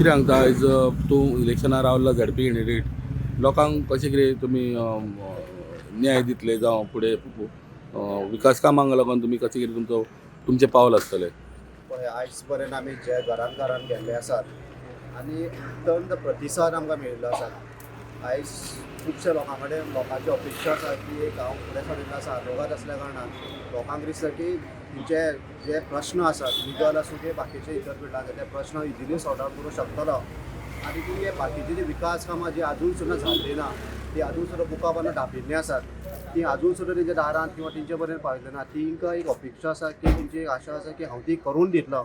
कितें सांगता आयज तूं इलेक्शनाक रावला झेडपी कॅन्डिडेट, लोकांक कशें कितें तुमी न्याय दितले जावं फुडें विकास कामांक लागून तुमी कशें कितें तुमचो तुमचें पावल आसतलें? पळय, आयज पर्यंत आमी जे घरान घरान गेल्ले आसात आनी अत्यंत प्रतिसाद आमकां मेळिल्लो आसा. आयज खुबशे लोकां कडेन लोकांची अपेक्षा आसा की एक हांव फुडें सरिल्लो आसा, रोगात आसल्या कारणान लोकांक दिसता की तुमचे जे प्रश्न आसात, लिगल आसूं की बाकीचे इतर फिल्डाचे, ते प्रश्न इजिली सॉर्ट आवट करूंक शकतलो आनी ती हे बाकीची जी विकास कामां जी आजून सुद्दां जाल्ली ना, ती आजून सुद्दां बुकां बांदून धांपिल्लीं आसात, ती आजून सुद्दां तेंच्या दारांत किंवा तेंचे पर्यंत पाविल्ली ना. तिंकां एक अपेक्षा आसा की तेंची एक आशा आसा की हांव ती करून दितलो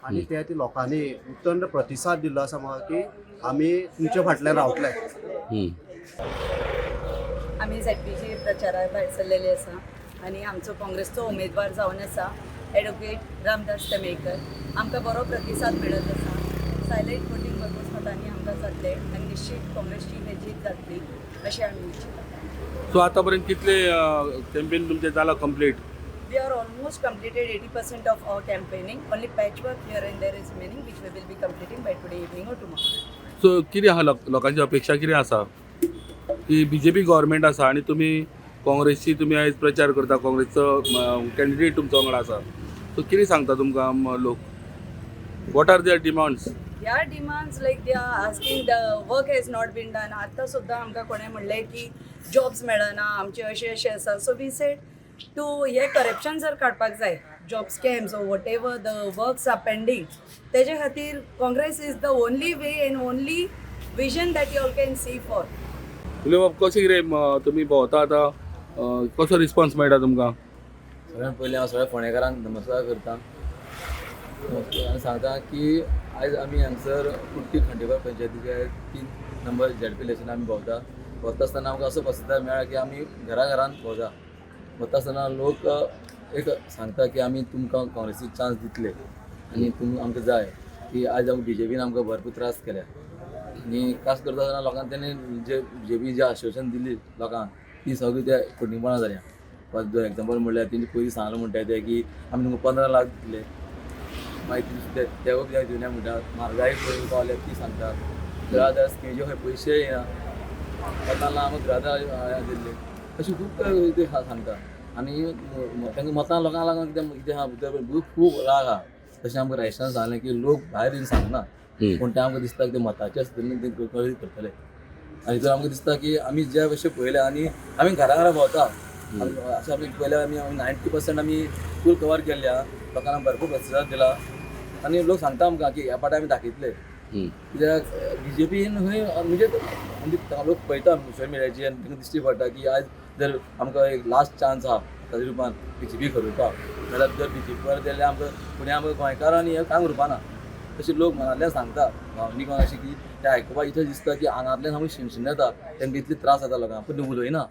आनी ते ती लोकांनी उत्तंड प्रतिसाद दिल्लो आसा म्हाका की आमी तुमच्या फाटल्यान रावतले. आमी झेडपीचे प्रचारा भायर सरलेले आसा आनी आमचो काँग्रेसचो उमेदवार जावन आसा एडवोकेट रामदास तमेकर. आमकां बरो प्रतिसाद मेळत आसा. सायलेंट वोटींग भरपूर मतांनी आमकां जातलें आनी निश्चीत काँग्रेसची ही जीत जातली अशें आमी इच्छिता. सो आतां पर्यंत कितले कॅम्पेन तुमचें जाला complete? We are almost completed 80% of our campaigning. Only patchwork here and there is remaining, which we will be completing by today evening or tomorrow. So कितें आहा लोकांची अपेक्षा कितें आसा की बीजेपी गव्हर्मेंट आसा आनी तुमी काँग्रेसची तुमी आयज प्रचार करता, काँग्रेसचो कॅन्डिडेट तुमचो वांगडा आसा, सो कितें सांगता तुमकां लोक, what are their demands? Their demands, like they are asking the work has not been done. आतां सुद्दां आमकां कोणें म्हणलें की जॉब्स मेळना आमचे, अशें अशें आसा. So we said to hey corruption जर काडपाक जाय, job scams or whatever the works are pending, तेजे खातीर Congress is the only way and only vision that you all can see for. बाब, कशें कितें तुमी भोंवता आतां, कसो रिस्पॉन्स मेळटा तुमकां? सगळ्यात पयलीं हांव सगळ्या फोंडेकारांक नमस्कार करता. नमस्कार आनी सांगता की आयज आमी हांगसर कुर्टी खांडेपार पंचायतीचे 3 नंबर झेडपी इलेक्शन आमी भोंवता. भोंवता आसतना आमकां असो प्रतिसाद मेळ्ळा की आमी घरा घरान भोंवता. भोंवता आसतना लोक एक सांगता की आमी तुमकां काँग्रेसीक चान्स दितले आनी तुमी आमकां जाय की आयज आमकां बीजेपीन आमकां भरपूर त्रास केल्या आनी त्रास करता आसतना लोकांक तेणी जे बीजेपी जे आश्वासन दिली लोकांक ती सगळी ते फटींगपणां जाल्या. फॉर एग्जाम्पल म्हणल्यार तेंचे पयलीं सांगलां म्हणटा ते की आमी तुमकां 15 लाख दितले, मागीर ते तेवूय कित्याक दिवना म्हणटा. म्हारगाय खंय पावल्या ती सांगता, घरा स्किमीचे खंय पयशे येना, 15 लाख आमकां घरा दिल्ले, अशें खूब ते सांगता. आनी तांकां मतां लोकांक लागून कितें कितें आहा भितर खूब राग आहा. तशें आमकां रायसान सांगलें की लोक भायर येवन सांगना, पूण ते आमकां दिसता की ते मताचे आसतले ते कळीत करतले. आनी हितून आमकां दिसता की आमी ज्या भशेन पळयल्या आनी आमी घरा घरा भोंवता, अशें आमी पळयल्या, आमी 90% आमी फूल कवर केल्ले आहा. लोकांक भरपूर प्रतिसाद दिला आनी लोक सांगता आमकां की ह्या पाटी आमी दाखयतले. कित्याक बीजेपीन खंय म्हणजे म्हणजे लोक पळयता सोशल मिडियाचेर आनी तांकां दिश्टी पडटा की आयज जर आमकां एक लास्ट चान्स आहा ताच्या रुपान बीजेपी खरोवपाक, जाल्यार जर बीजेपी वर जाल्यार आमकां फुडें आमकां गोंयकारांनी हें कांय उरपा ना तशें लोक मनांतल्यान सांगता भावनीक अशें की ते आयकुपाक इतलें दिसता की आंगांतल्यान सामकें शिणशिण येता, तांकां इतले त्रास जाता लोकांक, पूण ते उलयना.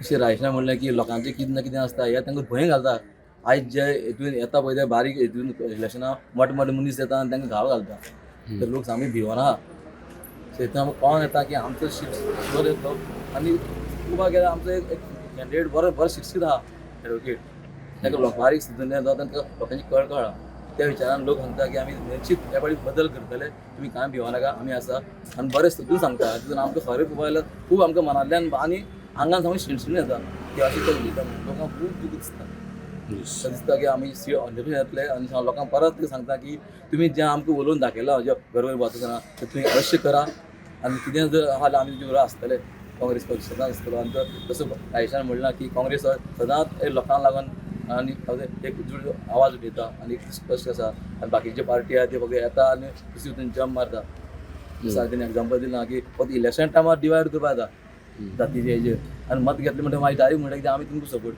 अशें रायशना म्हणलें की लोकांचें कितें ना कितें आसता हें तांकां भंय घालता. आयज जे हितून येता पळय ते बारीक हितून इलेक्शनां मोटे मोटे मनीस येता आनी तांकां घाव घालता, तर लोक सामके भिवना आहा. सो हितून आमकां कळोन येता की आमचो शिक्षण येतलो आनी पळोवपाक गेल्यार आमचो एक कॅन्डिडेट बरो बरो शिक्षीत आहा एडवोकेट, ताका लोक बारीक सुद्दां येता, तांकां लोकांची कळकळ आहा. त्या विचारान लोक सांगता की आमी निश्चीत ह्या फावटी बदल करतले, तुमी कांय भिवनाका, आमी आसा. आनी बरें सुद्दां सांगता. तितून आमकां खरें पळोवपाक गेल्यार खूब आमकां मनांतल्यान आनी आंगान सामकें शिणशिण येता की अशें ते उलयता म्हणून लोकांक खूब दूख दिसता. अशें दिसता की आमी सी 100% येतले आनी लोकांक परत सांगता की तुमी जें आमकां उलोवन दाखयलां जे घरोघरी भोंवता आसतना तें तुमी अवश्य करा आनी कितें जर आहा जाल्यार आमी तुमचे बरोबर आसतले, काँग्रेस पक्ष सदांच आसतलो. आनी तो तसो रायशान म्हणलां की काँग्रेस सदांच लोकांक लागून आनी एक जुड आवाज उठयता आनी एक स्पश्ट आसा आनी बाकीचे पार्टी आहा ते फक्त येता आनी दुसरी वटेन जम्प मारता. तेणी एग्जाम्पल दिलां की फक्त इलेक्शन टायमार डिवायड करपा येता जातीचे हेजेर आनी मत घेतलें म्हणटकीर मागीर डायरेक्ट म्हणटा की आमी तुमकां सपोर्ट.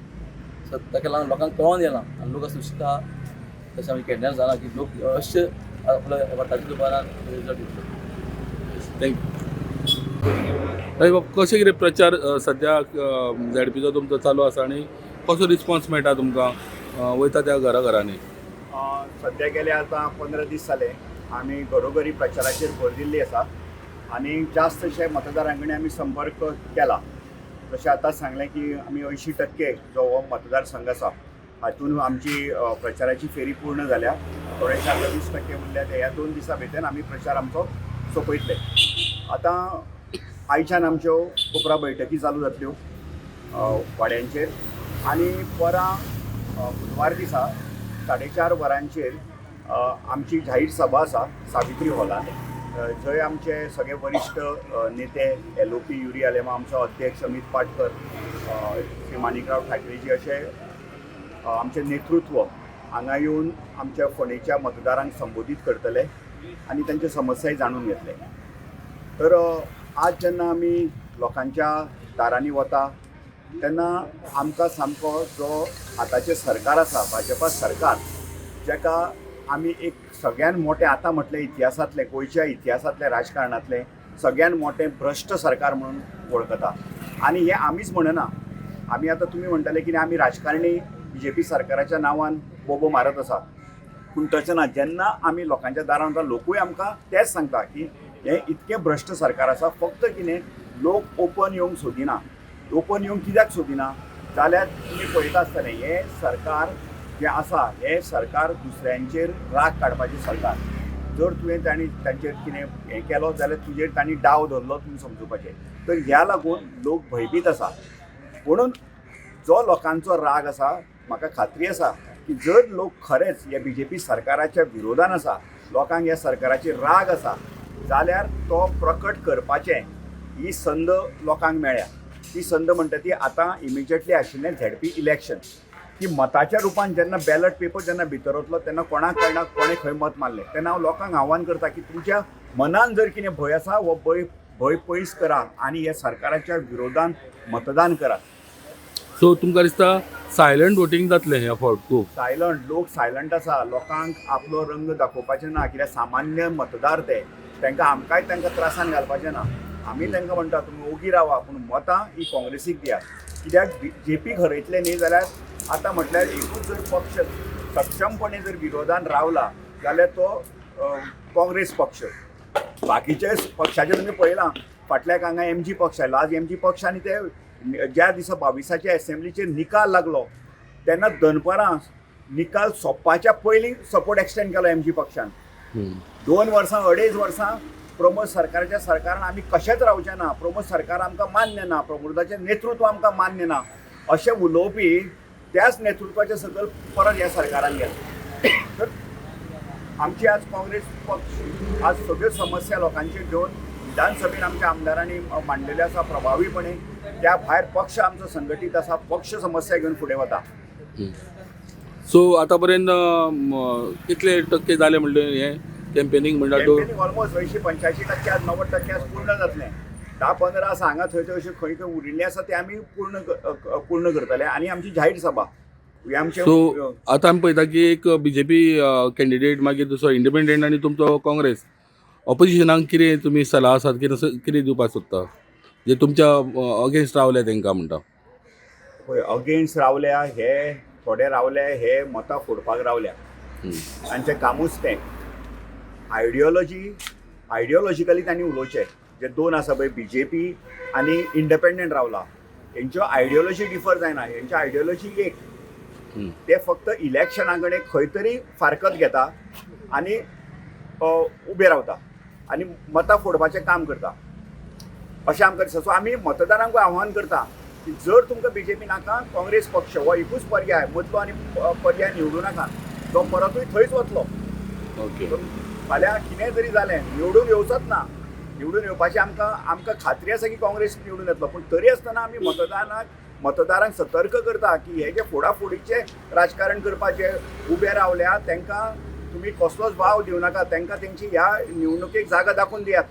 सो ताका लागून लोकांक कळोन येना आनी लोक सुशिता. तशें आमी केन्नाच जालां की लोक अवश्य आपल्या वताच्या दुबारान रिजल्ट दितले. Thank you. बाब, कशें कितें प्रचार सद्या झेडपीचो तुमचो चालू आसा आनी कसो रिस्पॉन्स मेळटा तुमकां वयता त्या घरा घरांनी? सद्या गेले आतां 15 दीस जाले आमी घरोघरी प्रचाराचेर भर दिल्ली आसा आनी जास्तशे मतदारां कडेन आमी संपर्क केला. जशें आतां सांगलें की आमी 80% जो हो मतदारसंघ आसा हातून आमची प्रचाराची फेरी पूर्ण जाल्या. थोडेशे आतां 20% उरल्या ते ह्या 2 दिसां भितर आमी प्रचार आमचो सोंपयतले. आतां आयच्यान आमच्यो कोपरा बैठकी चालू जातल्यो वाड्यांचेर आनी परां बुधवार दिसा 4:30 वरांचेर आमची जाहीर सभा आसा सावित्री हॉलान, जंय आमचे सगळे वरिश्ठ नेते LOP Yuri Alemao, आमचो अध्यक्ष अमित पाटकर, श्री माणिकराव ठाकरेजी अशे आमचें नेतृत्व हांगा येवन आमच्या फोंडेच्या मतदारांक संबोधीत करतले आनी तांच्यो समस्याय जाणून घेतले. तर आज जेन्ना आमी लोकांच्या दारांनी वता तेन्ना आमकां सामको जो आतांचें सरकार आसा, भाजपा सरकार, जाका आमी एक सगळ्यान मोटें आतां म्हटलें इतिहासांतलें, गोंयच्या इतिहासांतलें, राजकारणांतलें सगळ्यान मोटें भ्रश्ट सरकार म्हणून वळखता. आनी हें आमीच म्हणना, आमी आतां तुमी म्हणटले की आमी राजकारणी बीजेपी सरकाराच्या नांवान बोबो मारत आसा, पूण तशें ना. जेन्ना आमी लोकांच्या दारान वता लोकूय आमकां तेंच सांगता की हें इतकें भ्रश्ट सरकार आसा, फक्त कितें लोक ओपन येवंक सोदिना. ओपन येवंक कित्याक सोदिना जाल्यार तुमी पळयता आसतलें हें सरकार जें आसा हें सरकार दुसऱ्यांचेर राग काडपाचें सरकार. जर तुवें तांणी तांचेर कितें हें केलो जाल्यार तुजेर तांणी डाव धरलो तुमी समजुपाचें. तर ह्या लागून लोक भंयभीत आसा. म्हणून जो लोकांचो राग आसा, म्हाका खात्री आसा की जर लोक खरेंच ह्या बीजेपी सरकाराच्या विरोधान आसा, लोकांक ह्या सरकाराचेर राग आसा जाल्यार तो प्रकट करपाचें ही संद लोकांक मेळ्ळ्या. ती संद म्हणटा ती आतां इमिजिएटली आशिल्लें ZP election, की मताच्या रुपान जेन्ना बॅलट पेपर जेन्ना भितर वतलो तेन्ना कोणाक कळना कोणें खंय मत मारलें. तेन्ना हांव लोकांक आव्हान करता की तुमच्या मनान जर कितें भंय आसा हो भंय पयस करा आनी ह्या सरकाराच्या विरोधान मतदान करा. सो तुमकां दिसता सायलंट वोटींग जातलें ह्या फावट? खूब सायलंट, लोक सायलंट आसा. लोकांक आपलो रंग दाखोवपाचें ना, कित्याक सामान्य मतदार ते, तांकां आमकांय तांकां त्रासान घालपाचें ना. आमी तांकां म्हणटा तुमी ओगी रावा, पूण मतां ही काँग्रेसीक दियात. कित्याक बीजेपी हरयतले न्ही जाल्यार आतां म्हटल्यार एकूच जर पक्ष सक्षमपणे जर विरोधान रावला जाल्यार तो काँग्रेस पक्ष. बाकीचे पक्षाचे तुमी पळयलां फाटल्याक हांगा MG पक्ष आयलो. आज MG पक्ष आनी ते ज्या दिसा 22 एसेंब्लीचेर निकाल लागलो तेन्ना दनपरां निकाल सोंपपाच्या पयलीं सपोर्ट एक्सटेंड केलो MG पक्षान. 2 वर्सां 2.5 वर्सां प्रमोद सरकाराच्या सरकारान आमी कशेंच रावचें ना, प्रमोद सरकार आमकां मान्य ना, प्रमोदाचें नेतृत्व आमकां मान्य ना अशें उलोवपी त्याच नेतृत्वाच्या सकयल परत ह्या सरकारान गेले. तर आमची आज काँग्रेस पक्ष आज सगळ्यो समस्या लोकांच्यो घेवन विधानसभेन आमच्या आमदारांनी मांडलेल्यो आसा प्रभावीपणे. त्या भायर पक्ष आमचो संघटीत आसा, पक्ष समस्या घेवन फुडें वता. सो आतां पर्यंत कितले टक्के जाले म्हणलें हें कॅम्पेनींग म्हणल्यार? कॅम्पेनींग ऑलमोस्ट 80-85% आज 90% आज पूर्ण जातलें. 10-15 आसा हांगा थंय थंय अशें खंय खंय उरिल्लें आसा ते आमी पूर्ण करतले. आनी आमची जाहीर सभा ही आमचे. सो आतां आमी पळयता की एक बीजेपी कॅन्डिडेट, मागीर दुसरो इंडिपेंडंट आनी तुमचो काँग्रेस. ऑपोजिशनाक कितें तुमी सलाह आसात, कितें दिवपाक सोदता जे तुमच्या अगेन्स्ट रावले तांकां म्हणटा? पळय, अगेन्स्ट रावल्या हे थोडे रावले, हे मतां फोडपाक रावल्या, तांचें कामूच तें. आयडियोलॉजिकली तांणी उलोवचें. जे 2 आसा पळय बीजेपी आनी इंडिपेंडंट रावला, हेंच्यो आयडियोलॉजी डिफर जायना, हेंच्यो आयडियोलॉजी एक. ते फक्त इलेक्शना कडेन खंय तरी फारकत घेता आनी उबे रावता आनी मतां फोडपाचें काम करता अशें आमकां दिसता. सो आमी मतदारांकूय आव्हान करता की जर तुमकां बीजेपी नाका, काँग्रेस पक्ष हो एकूच पर्याय, मदलो आनी पर्याय निवडूं नाका, तो परतूय थंयच वतलो. ओके, फाल्यां कितेंय जरी जालें निवडून येवचोच ना. निवडून येवपाची आमकां खात्री आसा की काँग्रेस निवडून येतलो, पूण तरी आसतना आमी मतदारांक सतर्क करता की हे जे फोडाफोडीचे राजकारण करपाचे उबे रावल्या तांकां तुमी कसलोच वाव दिवं नाका, तांकां तेंची ह्या निवडणुकेक जागा दाखोवन दियात.